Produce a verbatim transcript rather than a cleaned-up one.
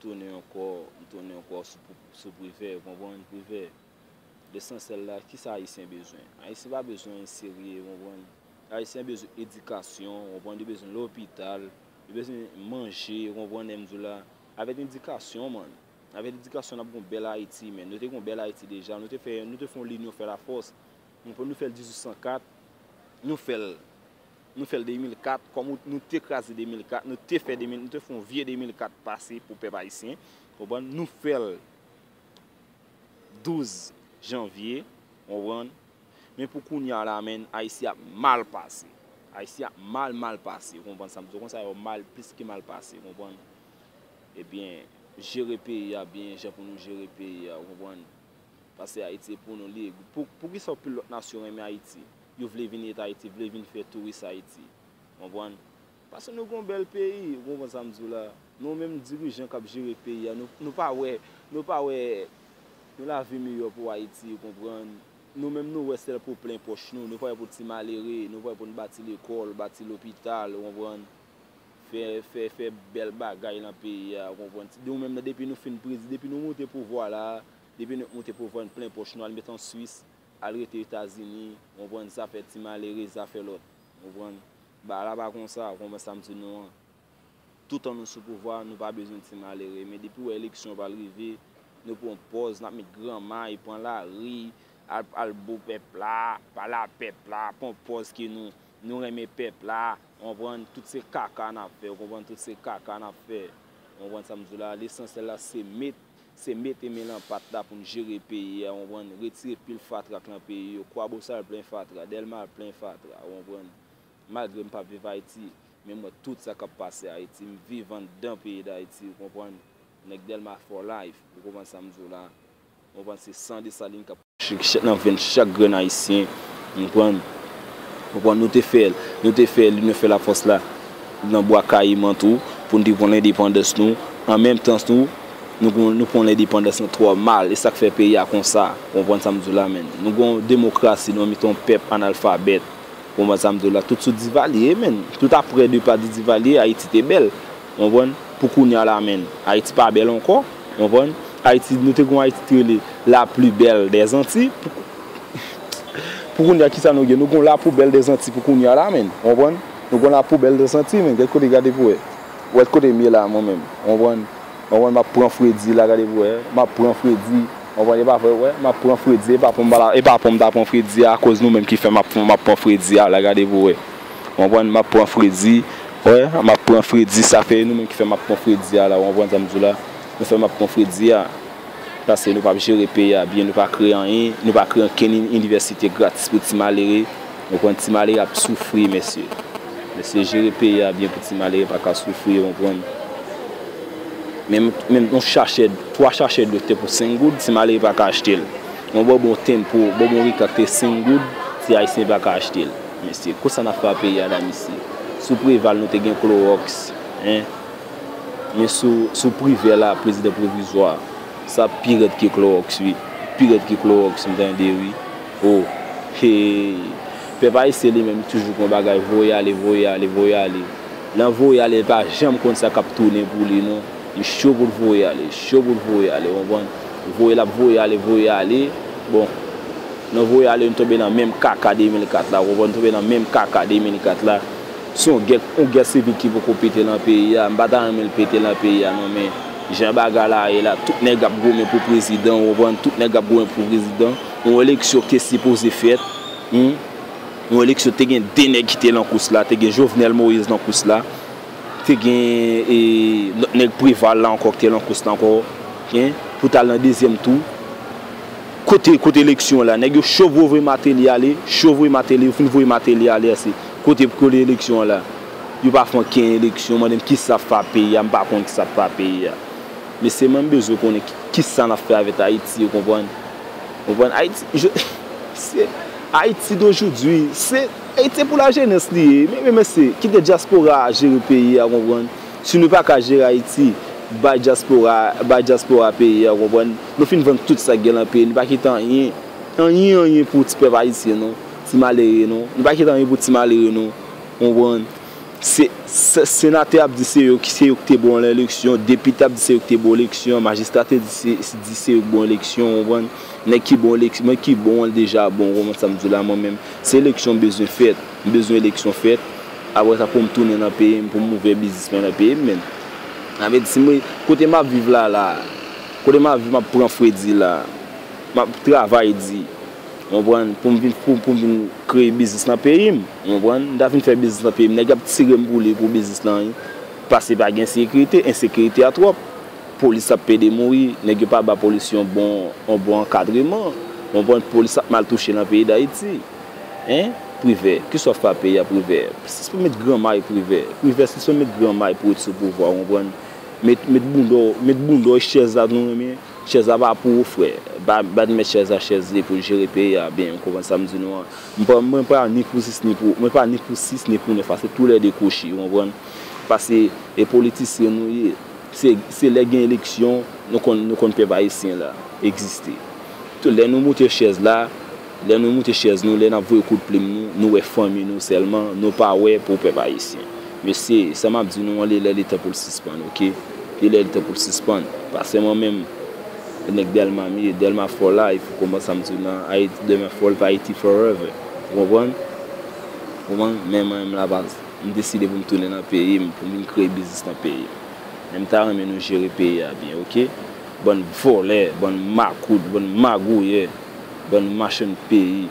Tounen ankò, m tounen ankò sou, sou Privè, ou konprann, Privè. Lesansyèl la, kisa Ayisyen bezwen? Ayisyen pa bezwen anyen serye, ou konprann? Ayisyen bezwen edikasyon, ou konprann, li bezwen lopital, li bezwen manje, ou konprann, m di w la. Avèk edikasyon, man. Avèk edikasyon, n ap gen yon bèl Ayiti, men. Nou te gen yon bèl Ayiti deja, nou te fè, nou te fè yon linyon fè lafòs. Nou, nou fè l dizuit san kat, nou fè l, nou fè l de mil kat, kòm nou te kraze de mil kat, nou te fè de mil, nou te fè yon vye de mil kat pase pou pèp ayisyen, konprann? Nou fè l douz janvye, konprann? Men pou kounye a la, menn, Ayiti ap mal pase. Ayiti ap mal, mal pase, ou konprann sa m di w konsa, yo mal, plis ke mal pase, ou konprann? Ebyen, jere peyi a byen, jan pou nou jere peyi a, ou konprann? Paske Ayiti e pou nou li ye. Pou, poukisa anpil lòt nasyon renmen Ayiti? Yo vle vin et Ayiti, vle vin fè touris Ayiti. Konprann? Paske nou gon bèl peyi, ou konprann sa m di w la? Nou menm dirijan k ap jere peyi a, nou, nou pa wè, nou pa wè yon lavi miyò pou Ayiti, ou konprann? Nou menm nou wè sèl pou plen pòch nou, nou pa wè pou ti malere, nou pa wè pou n bati lekòl, bati lopital, ou konprann? Fè, fè, fè bèl bagay nan peyi a, ou konprann? Nou menm nan, depi nou fin prezi-, depi nou moute pouvwa la, depi nou moute pouvwa, n plen pòch nou, al met an Swis, al rete Etazini, ou konprann, zafè ti malere, zafè lòt, ou konprann. Bagay la pa konsa, ou konprann sa m di nou an. Toutan nou sou pouvwa, nou pa bezwen ti malere, men depi w wè eleksyon pral rive, nou pran pòz, n ap met gran may, pran lari, al, al bo pèp la, pale a pèp la, pran pòz ke nou, nou renmen pèp la, ou konprann, tout se kaka n ap fè, ou konprann, tout se kaka n ap fè, ou konprann sa m di w la, lesansyèl la se met se mete men lan pat la pou n jere peyi a, ou konprann, retire pil fatra k lan peyi yo, Kwabosal plen fatra, Dèlma plen fatra, ou konprann, malgre m pa viv Ayiti, men m wè tout sa k ap pase Ayiti, m viv anndan peyi Dayiti, ou konprann, nèg Dèlma for life, ou konprann sa m di w la, ou konprann, se san Desalin k ap chèk nan venn chak grenn Ayisyen, ou konprann, ou konprann, nou te fè, nou te fè, nou fè lafòs la nan Bwa Kayiman tou, pou n te pran lendepandans nou, an menm tan tou, nou, nou pran lendepandans nou twò mal, e sa k fè peyi a konsa, ou konprann sa m di w la, menn. Nou gon demokrasi, nou mete yon pèp analfabèt, ou konprann sa m di w la, tout sou Divalye, menn. Tout aprè depa de Divalye, Ayiti te bèl, ou konprann? Pou kounye a la, menn, Ayiti pa bèl ankò, ou konprann? Ayiti, nou te gon Ayiti te rele la plus belle des Antilles. Pou, pou kounye a, kisa nou gen? Nou gon la poubèl des Antilles pou kounye a la, menn, ou konprann? Nou gon la poubèl des Antilles, menn, gèt kote, gade pou wè. Ou wè kote m ye la, mwen menm, ou konprann? Ou konprann, m ap pran fredi la, gade pou wè. M ap pran fredi. Ou konprann, e pa vre, wè. M ap pran fredi, e pa pou m, e pa pou m ta pran fredi a, akoz nou menm ki fè m ap, m ap pran fredi a la, gade pou wè. Ou konprann, m ap pran fredi. Wè, m ap pran fredi, sa fè nou menm ki fè m ap pran fredi a la, ou konprann sa m di w la? Nou fè m ap pran fredi a. Paske nou p ap jere peyi a byen, nou pa kreye anyen, nou pa kreye ankenn inivèsite gratis pou ti malere. Ou konprann, ti malere ap soufri, mesye. Mesye, jere peyi a byen pou ti malere pa ka soufri, ou konprann. Menm, menm yon sachè, twa sachè dlo te pou senk goud, ti malere pa ka achte l. Yon bonbon Tempo, bonbon Rika k te senk goud, ti ayisyen pa ka achte l. Mesye, konsa n ap fè a peyi a la, mesye. Sou Preval, nou te gen Klowòks, en. Men sou, sou Privè la, prezidan pwovizwa, sa pi rèd ke Klowòks, wi. Pi rèd ke Klowòks, m tande, wi. O, hey. Pèp ayisyen li menm, li toujou gon bagay, voye ale, voye ale, voye ale. Lè l voye ale, li pa janm konn sa k ap tounen pou li, non. Li cho pou l voye ale, li cho pou l voye ale, ou konprann? Voye l ap voye ale, voye ale. Bon, nan voye ale, nou tonbe nan menm kaka de mil kat la, ou konprann? Nou tonbe nan menm kaka de mil kat la. Se yon gè, yon gè sivil ki poko pete nan peyi a. M pa ta renmen l pete nan peyi a, non, men jan bagay la ye la, tout nèg ap goumen pou prezidan, ou konprann? Tout nèg ap goumen pou prezidan. Yon eleksyon ki te sipoze fèt, hmm? Yon eleksyon, te gen de nèg ki te nan kous la, te gen Jovenel Moïse nan kous la, te gen, e, lòt nèg Preval la ankò ki te nan kous la ankò, en, pou t al nan dezyèm tou. Kote, kote eleksyon an la? Nèg yo cho pou voye Martelly ale, cho voye Martelly, yo fin voye Martelly ale, ase. Kote pou kole eleksyon an la? Yo pa fè ankenn eleksyon, mande m kisa ap fè a peyi a, m pa konn kisa ap fè a peyi a. Mesye, mwen, m bezwen konnen ki, kisa n ap fè avèk Ayiti, ou konprann? Ou konprann? Ayiti, je, se, Ayiti d'aujourd'hui, se, Ayiti se pou lajenès li ye. Men, men, mesye, kite dyaspora a jere peyi a, ou konprann? Si nou pa ka jere Ayiti, bay dyaspora, bay dyaspora peyi a, ou konprann? Nou fin vann tout sa k gen nan peyi, nou pa kite anyen, anyen, anyen pou ti pèp ayisyen, non. Ti malere, non. Nou pa kite anyen pou ti malere, non. Ou konprann? Se, se, senatè ap di se yo ki, se yo ki te bon nan eleksyon, depite ap di se yo ki te bon eleksyon, majistra te di se, di se yo ki bon eleksyon, ou konprann? Nèg ki bon eleksyon, men ki bon an deja bon, ou konprann sa m di w la, mwen menm. Se eleksyon m bezwen fèt, m bezwen eleksyon fèt. Apre sa pou m tounen nan peyi m, pou m ouvè biznis mwen nan peyi m, men. Sa vle di, si mwen, kote m ap viv la, la, kote m ap viv, m ap pran fredi la, m ap travay di, ou konprann, pou m vin, pou, pou m vin kreye biznis nan peyi m, ou konprann, m ta vin fè biznis nan peyi m, nèg ap tire m pou li pou biznis lan, wi. Paske pa gen sekirite, ensekirite a twòp. Polis ap pede mouri, nèg yo pa ba polis yon bon, yon bon ankadreman. Ou konprann, polis ap mal touche nan peyi Dayiti. Hein? Privè, kisa w fè a peyi a, Privè? Sispann met granmay, Privè. Privè, sispann met granmay pou w ret sou pouvwa, ou konprann? Met, met bounda w, met bounda w e chèz la nou renmen. Chèz la pa pou ou, frè. Ba, ba n mèt chèz la chèz li pou l jere peyi a byen, ou konprann sa m di nou an? Mwen pa, mwen pa ni pou sis ni pou, mwen pa ni pou sis ni pou nèf, paske toulède kwochi, ou konprann? Paske e politisyen nou ye. Se, se lè gen eleksyon, nou konn, nou konn pèp ayisyen la egziste. Tou lè nou moute chèz la, lè nou moute chèz nou, lè n ap voye kout plim nou, nou wè fanmi nou sèlman, nou pa wè pou pèp ayisyen. Mesye, sa m ap di nou an, li lè li tan pou l sispann, oke? Li lè li tan pou l sispann. Paske mwen menm, nèg Dèlma m ye, Dèlma for life, ou konprann sa m di w nan Ayiti, Dèlma for life, Ayiti forever. Ou konprann? Ou konprann? Men mwen menm la baz, m deside pou m tounen nan peyi m, pou m vin kreye biznis nan peyi m. Men m ta renmen nou jere peyi a byen, oke? Bann vòlè, bann makout, bann magouyè, bann machann peyi.